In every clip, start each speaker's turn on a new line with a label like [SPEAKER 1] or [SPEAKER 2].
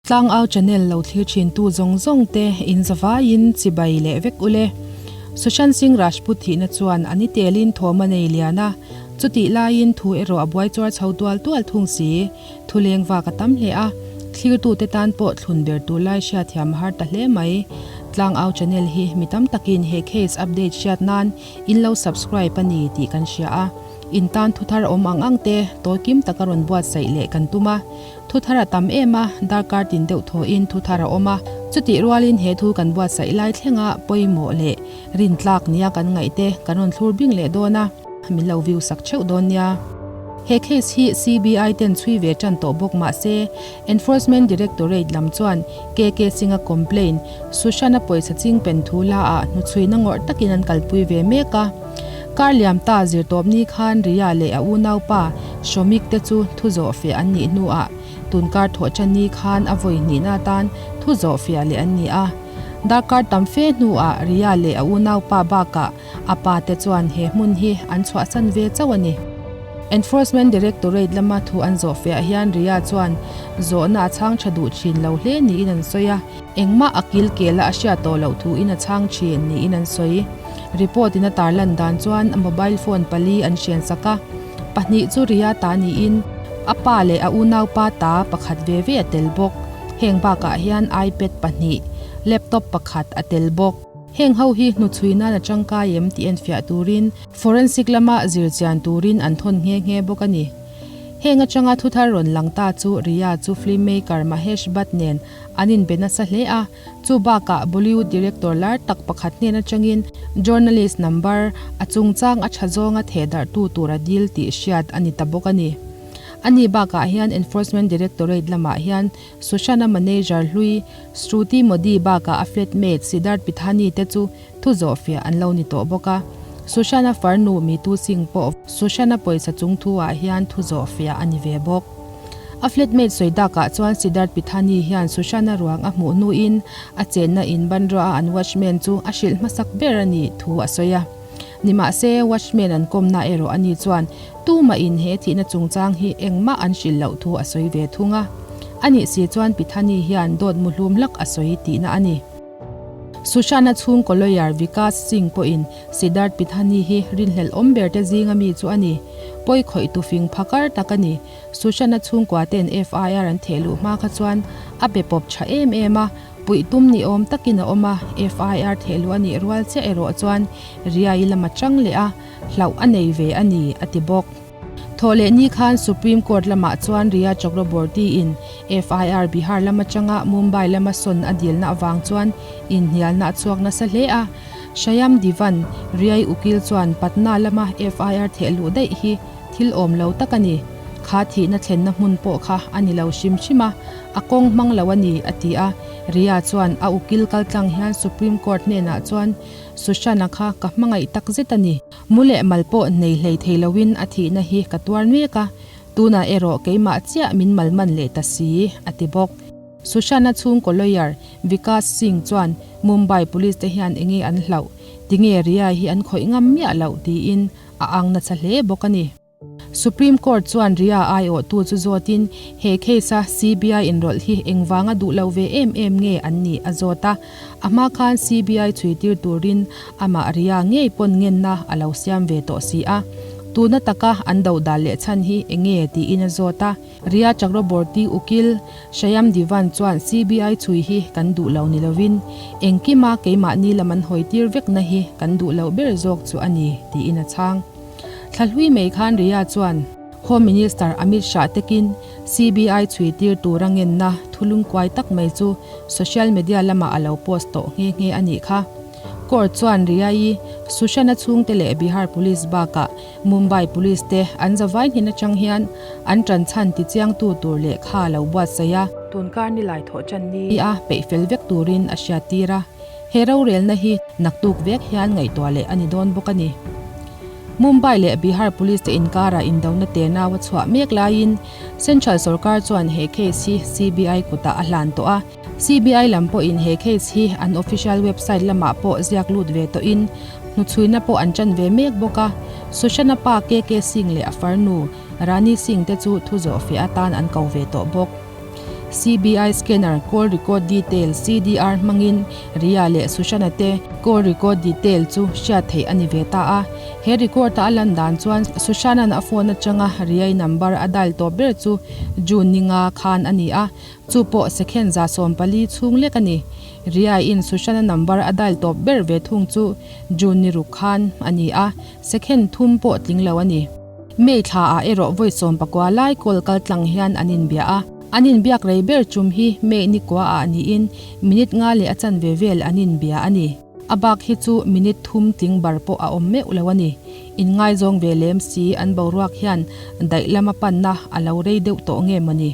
[SPEAKER 1] Tlangau channel lo thlir thin tu zawng zawng te in zavaiin chibai leh vek ule. Sushant Singh Rajput thihna chuan a ni telin thawm a nei lian a, chutih laiin thu erawh a buai chuar chho tual tual thung si. Thu leng vak a tam hle a, thlirtute tan pawh thlun ber tur lai hriatthiam a har ta hle mai. Tlangau channel hi mi tam takin he case update hriat nan in lo subscribe a ni tih kan hria a, in tan thu thar awm ang ang te tawi kim taka rawn buatsaih leh kan tum a. Thu thar a tam em a, darkar tin deuh thawhin thu thar a awm a. Chutih rualin he thu kan buatsaih lai thlenga pawimawh leh rintlak nia kan ngaih te kan rawn thlur bing leh dawn a, min lo view sak theuh dawn nia. He case hi CBI ten chhui ve tan tawh bawk mah se, Enforcement Directorate lam chuan KK Singh-a complaint, Sushant-a pawisa ching pen thu la ah hnuchhuina ngawrh takin an kalpui ve mek a. Kar liam ta zirtawpni khan Riya leh a unaupa Shomik te chu thu zawh fiah an nih hnuah tun kar thawh tan ni khan a vawi hnihna atan thu zawh fiah leh an ni a. Darkar tam fe hnuah Riya leh a unaupa bakah a pa te chuan he hmun hi an chhuahsan ve chauh a ni. Enforcement Directorate lama thu an zawh fiah hian Riya chuan zawhna a chhang tha duh thin lo hle niin an sawi a. Engmah a kil kel a a hriat tawh loh thuin a chhang thin niin an sawi. Report in a tarlan dan chuan a mobile phone pali an hrian sak a, pahnih chu Riya ta niin a pa leh a unaupa ta pakhat ve ve a tel bawk. Heng bakah hian iPad pahnih, laptop pakhat a tel bawk. Heng ho hi hnuchhui nan a tangkai em tih enfiah turin forensic lama zirchian turin an thawn nghe nghe bawk a ni. Heng atanga thuthar rawn lang ta chu Riya chu film maker Mahesh Bhatt nen An inbe nasa hle a, chu bakah Bollywood director lar tak pakhat hnen atangin journalist number a chungchang a tha zawnga theh darhtu tur a dil tih hriat a ni ta bawk a ni. Ani bakah hian Enforcement Directorate lamah hian Sushant-a manager hlui Shruti Modi bakah a flatmate Siddharth Pithani te chu thu zawhfiah an lo ni tawh bawk a. Sushant-a farnu Mitu Singh pawh Sushant-a pawisa chung thu ah hian thu zawhfiah a ni ve bawk. A flatmate sawi dakah chuan Siddharth Pithani hian Sushant-a ruang a hmuh hnuin a chenna in Bandra-a an watchman chu a hrilh hmasak ber a nih thu a sawi a. Nimahse, watchman an kawmna erawh ani chuan tumahin he thihna chungchang hi engmah an hrilh loh thu a sawi ve thung a. Anih si chuan Pithani hian dawt muhlum hlak a sawi tihna a ni. Sushant-a chhungkaw lawyer Vikas Singh pawhin Siddharth Pithani hi rinhlelh awm ber te zinga mi chu a ni. Pawi khawih tu fing phakar tak a ni. Sushant-a chhungkua ten FIR an theh luh hma kha chuan a be pawp tha em em a, puih tum ni awm takin a awm a, FIR theh luh a nih rual chiah erawh chuan Riai lama chang leh a, hlauh a nei ve a ni, a ti bawk. Thawh leh ni khan Supreme Court lamah chuan Riya Chakraborty-in FIR Bihar lam atanga Mumbai lama sawn a dilna avang chuan inhnialna a chhuak nasa hle a. Shyam Divan, Riyai ukil chuan Patna lama FIR theh luh daih hi thil awm lo tak a ni. Kha thihna thlenna hmun pawh kha a ni lo hrim hrim a, a kawng hmang lo a ni, a ti a. Riya chuan a ukil kaltlang hian Supreme Court hnenah chuan Sushant-a kha ka hmangaih takzet a ni. Mu leh mal pawh nei hlei thei loin a thihna hi ka tuar mek a, tunah erawh keimah chiah min mal man leh ta si, a ti bawk. Sushant-a chhungkaw lawyer Vikas Singh chuan Mumbai Police te hian enge an hlauh, tinge Riya hi an khawih ngam miah loh tiin a ang nasa hle bawk a ni. Supreme Court chuan Riya aiawhtu chu zawtin he case-a CBI inrawlh hi engvanga duh lo ve em em nge an nih a zawt a. A hma khan CBI chhuitir turin amah Riya ngei pawn ngenna a lo siam ve tawh si a. Tuna taka an do dal leh chhan hi enge tiin a zawt a. Riya Chakraborty ukil Shyam Divan chuan CBI chhui hi kan duh lo ni lovin engkima keimahni lam an hawitir vekna hi kan duh loh ber zawk chu a ni tiin a chhang. Thlahlui mai khan Riya chuan Home Minister Amit Shah tekin CBI chhui tir tura ngenna thulungkuai tak mai chu social media lamah a lo post tawh nghe nghe a nih kha. Court chuan Riya-i Sushant-a chhungte leh Bihar Police bakah Mumbai Police te an zavai hnen atang hian an tan chhan tichiangtu tur lehkha a lo buatsaih a. Tunkar nilai thawh tan ni a peih fel vek turin a hriattir a. He rorelna hi naktuk vek hian ngaihtuah leh a ni dawn bawk a ni. Mumbai leh Bihar Police te inkarah indona tenau a chhuah mek laiin Central sorkar chuan he case hi CBI kutah a hlan tawh a. CBI lam pawhin he case hi an official website lamah pawh ziak lut ve tawhin hnuchhuina pawh an ṭan ve mek bawk a. Sushant-a pa KK Singh leh a farnu Rani Singh te chu thu zawhfiah atan an ko ve tawh bawk. CBI scanner call record detail, CDR, hmangin Riya leh Sushant-a te call record detail chu hriat theih a ni ve ta a. He record-a a lan dan chuan Sushant-a'n a phone atanga Riya-i number a dial tawp ber chu June ni nga khan a ni a, chu pawh second 14 chhung lek a ni. Riya-in Sushant-a number a dial tawp ber ve thung chu June ni ruk khan a ni a, second thum pawh tling lo a ni. May thla ah erawh vawi 19 lai call kal tlang hian an inbia a. An inbiak rei ber tum hi May ni kua ah niin minute nga leh a chanve vel an inbia a ni. A bak hi chu minute thum tling bar pawh a awm meuh lo a ni. Inngaizawng ve lem si an boruak hian daih lama panna a lo rei deuh tawh nge mawni.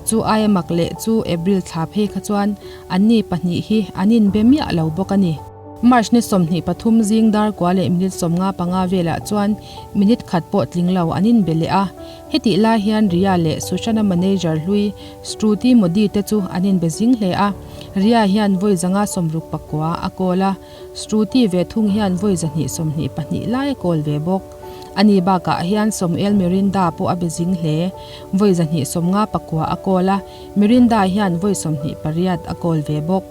[SPEAKER 1] Chu aia mak leh chu April thla phei kha chuan anni pahnih hi an inbe miah lo bawk a ni. March ni 23 zing dar kua leh minute 55 velah chuan minute khat pawh tling lo an inbe leh a. Hetih lai hian Riya leh Sushana manager hlui Shruti Modi te chu an inbe zing hle a. Riya hian vawi 169 a kawl a, Shruti ve thung hian vawi 222 lai a kawl ve bawk. Ani bakah hian Samuel Mirinda pawh a be zing hle. Vawi 259 a kawl a, Mirinda hian vawi 28 a kawl ve bawk.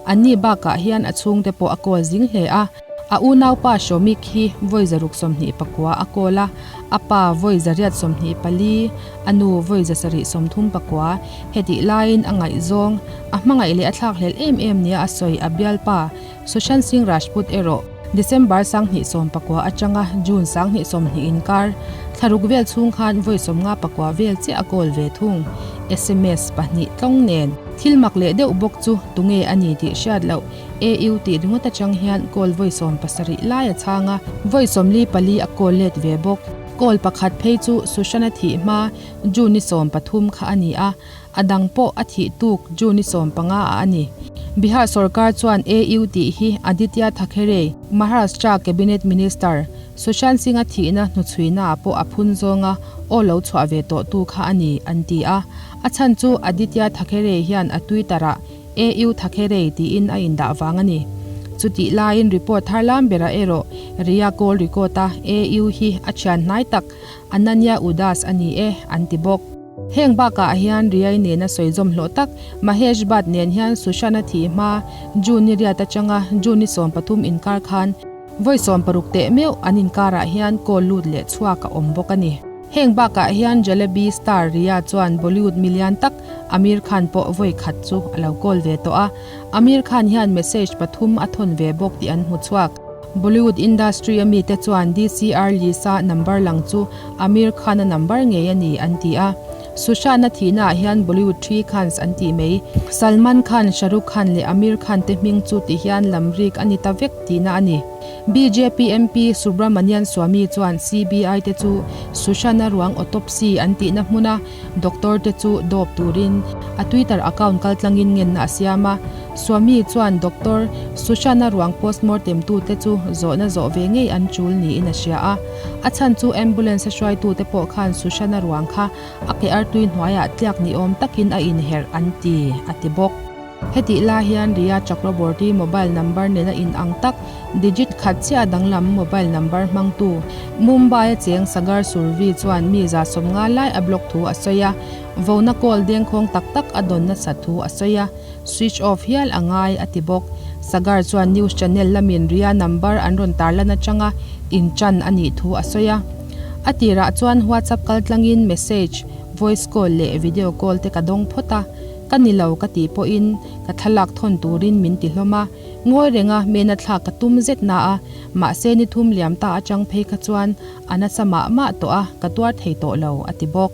[SPEAKER 1] Anni bakah hian a chhungte pawh a kawl zing hle a. A unaupa Shomik hi vawi 629 a kawl a, a pa vawi 824, a nu vawi 739. Hetih laiin a ngaihzawng, a hmangaih leh a thlakhlelh em em nia a sawi a bialpa Sushant Singh Rajput erawh December 2019 atanga June 2020 inkar thlaruk vel chhung khan vawi 59 vel chiah a kawl ve thung. Sms pahnih tlawng nen. Thil mak leh deuh bawk chu tunge a ni tih hriat loh AU tih ringawt atang hian call vawi 70 lai a chhang a, vawi 44 a call let ve bawk. Call pakhat phei chu Sushant-a thih hma June ni 13 kha a ni a, A dang pawh a thih tuk June ni 15 ah a ni. Bihar sorkar chuan AU tih hi Aditya Thackeray, Maharashtra Cabinet Minister, Sushant Singh-a thihna hnuchhuina ah pawh a phun zawnga aw lo chhuah ve tawh tu kha a ni, an ti a. A chhan chu Aditya Thackeray hian a Twitter ah AU Thackeray tiin a indah vang a ni. Chutih laiin report thar lam berah erawh Riya Kaul record a AU hi a thian hnai tak Ananya Udas a ni e, an ti bawk. Heng bakah hian Riai nena sawi zawm hlawh tak Mahesh Bhatt nen hian Sushant-a thih hma June ni riat atanga June ni 13 inkar khan vawi 60 teh meuh an inkarah hian call lut leh chhuak a awm bawk a ni. Heng bakah hian Jalebi star Riya chuan Bollywood milian tak Aamir Khan pawh vawi khat chu a lo call ve tawh a, Aamir Khan hian message pathum a thawn ve bawk tih an hmu chhuak. Bollywood industry a mite chuan DCR Lisa number lang chu Aamir Khan-a number ngei a ni an ti a. Sushant-a thihnaah hian Bollywood Three Khans an tih mai. Salman Khan, Shah Rukh Khan leh Aamir Khan te hming chu ti hian lam rik a ni ta vek tihna a ni. Bjp MP Subramanian Swamy chuan CBI te chu Sushant-a ruang autopsy an tihna hmuna doctor te chu dawp turin a Twitter account kaltlangin ngenna a siam a. Swamy chuan Doctor Sushant-a ruang postmortem tute chu zawhna zawh ve ngei an tul niin a hria a. A chhan chu ambulance a hruaitute pawh khan Sushant-a ruang kha a ke artui hnuaiah tliak ni awm takin a inherh an ti, a ti bawk. Hetih lai hian Riya Chakraborty mobile number nena inang tak digit khat chiah danglam mobile number hmangtu Mumbai-a cheng Sagar Survi chuan mi 90 lai a block thu a sawi a, vona call dengkhawng tak tak a dawn nasat thu a sawi a. Switch off hial a ngai, a ti bawk. Sagar chuan news channel lamin Riya number an rawn tarlan atanga intan a nih thu a sawi a. A tirah chuan WhatsApp kaltlangin message, voice call leh video call te ka dawng phawt a, ka ni lo ka tih pawhin ka thlalak thawn turin min ti hlawm a, ngawi renga mena thlak ka tum zet na a, mahse ni thum liam ta atang phei kha chuan a nasa mah mah tawh a, ka tuar thei tawh lo, a ti bawk.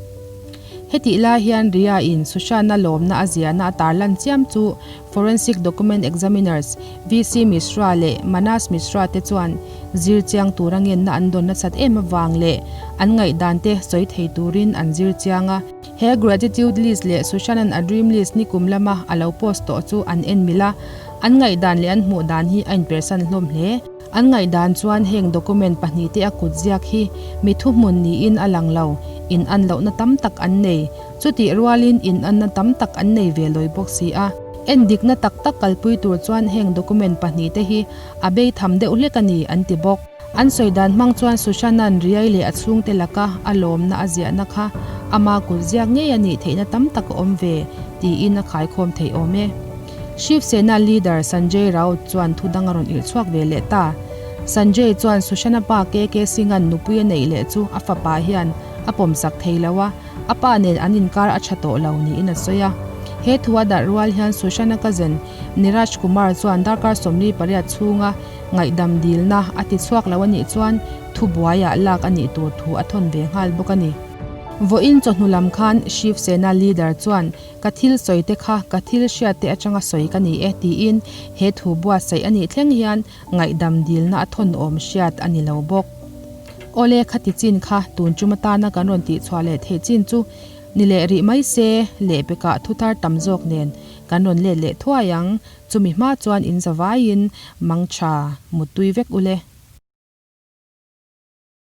[SPEAKER 1] Hetih lai hian Riya in Sushant-a lawmna a ziahna a tarlan chiam chu Forensic Document Examiners VC Mishra leh Manas Mishra te chuan zir chiang tura ngenna an dawn nasat em avang leh an ngaihdan te sawi thei turin an zir chiang a. He gratitude list leh Sushant-a'n a dream list nikum lama a lo post tawh chu an en mil a, an ngaihdan leh an hmuh dan hi a inpersan hlawm hle. An ngaihdan chuan heng document pahnihte a kut ziak hi mi thuhmun niin a lang lo, in an lohna tam tak an nei. Chutih rualin in anna tam tak an nei ve lawi bawk si a. En dikna tak tak kalpui tur chuan heng document pahnihte hi a bei tham deuh hlek a ni, an ti bawk. An sawi dan hmang chuan Sushant-a'n Riai leh a chhungte laka a lawmna a ziahna kha Ama kut ziak ngei a nih theihna tam tak a awm ve, tiin a khaikhawm theih awm e. Shiv Sena leader Sanjay Raut chuan thu dang a rawn irh chhuak ve leh ta. Sanjay chuan Sushant-a pa KK Singh-a'n nupui a neih leh chu a fapa hian a pawmsak thei lo a, a pa nen an inkar a tha tawh lo niin a sawi a. He thu a darh rual hian Sushant-a cousin Niraj Kumar chuan darkar 48 chhunga ngaihdam dilna a ti chhuak lo a nih chuan thubuaiah lak a nih tur thu a thawn ve nghal bawk a ni. Vawiin chawhnu lam khan Shiv Sena leader chuan Ka thil sawi te kha ka thil hriat te atanga sawi ka ni e tiin he thu buatsaih a nih thleng hian ngaihdam dilna a thawn awm hriat a ni lo bawk. Awle khati chin kha tun tum atana kan rawn tihchhuah leh theih chin chu ni leh rih mai se, lehpekah thuthar tam zawk nen kan rawn let leh thuai ang, chumi hma chuan in zavaiin mangtha muttui vek ule.